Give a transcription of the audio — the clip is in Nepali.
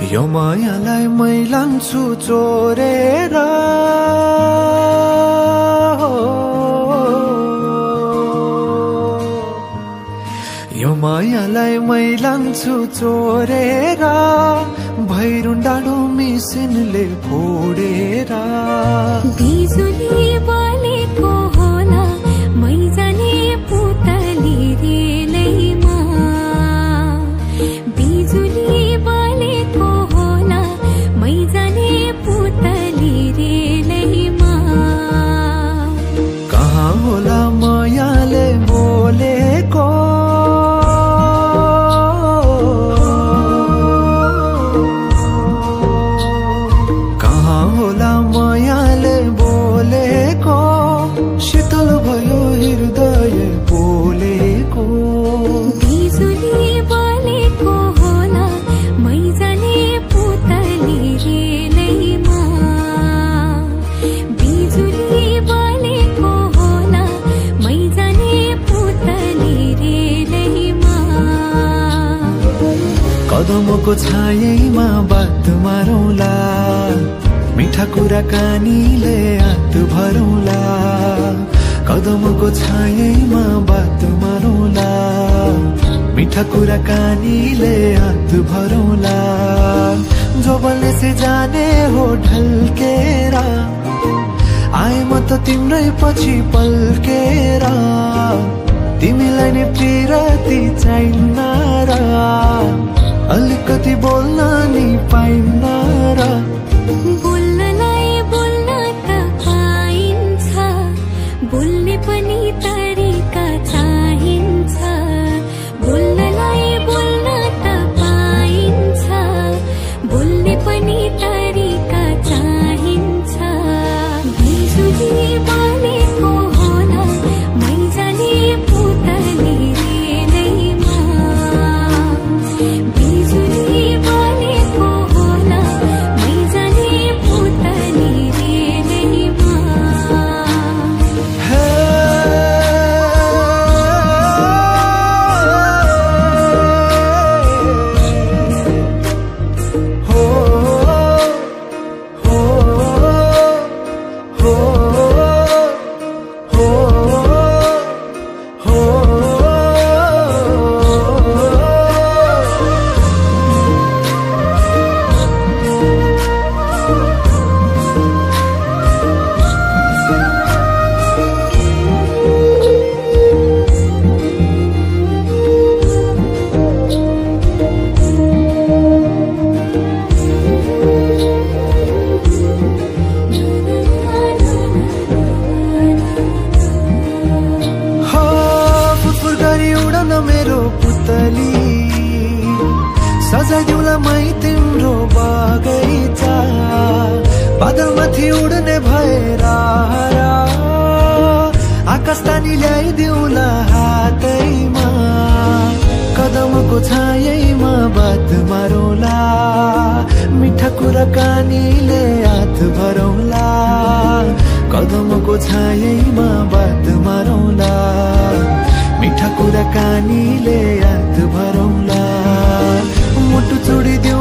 यो मायालाई मै लान्छु चोरेर यो मायालाई मै लान्छु चोरेर भैरुन डाँडो मिसिनले फोडेर बिजुली बलेको होला मै जाने पुतली रेलैमा बिजुली बलेको होला मै जाने पुतली रेलैमा कहाँ होला मायाले बोलेको मायाले बोलेको शीतल भयो हृदय बोलेको बिजुली बलेको होला मै जाने पुतली रेलैमा बिजुली बलेको होला मै जाने पुतली रेलैमा कदमको छायैमा बात मारौँला मिठा कुराकानीले हात भरौँला कदमको छायैमा बात मारौँला मिठा कुराकानीले हात भरौँला जो बोल्ने से जाने हो ढल्केर आए म त तिम्रै पछि पल्केर तिमीलाई नै प्रियति चाहिन्न र अलिकति बोल्न नि पाइन्न र बोल्ने पनि तरिका चाहिन्छ बोल्नलाई बोल्न त पाइन्छ बोल्ने पनि तरिका चाहिन्छ बिजुली बलेको होला मै जाने पुतली रेलैमा बिजुली बलेको होला मै जाने पुतली रेलैमा मेरो पुतली सजाइदिउँला मै तिम्रो बगैँचा बादलमाथि उड्ने भएर आकाश तानी ल्याइदिउँला हातैमा कदमको छायैमा बात मारौँला मिठा कुराकानीले हात भरौँला कदमको छायैमा बात मारौँला मिठा कुराकानीले हात भरौँला मुटु छोडिदेऊ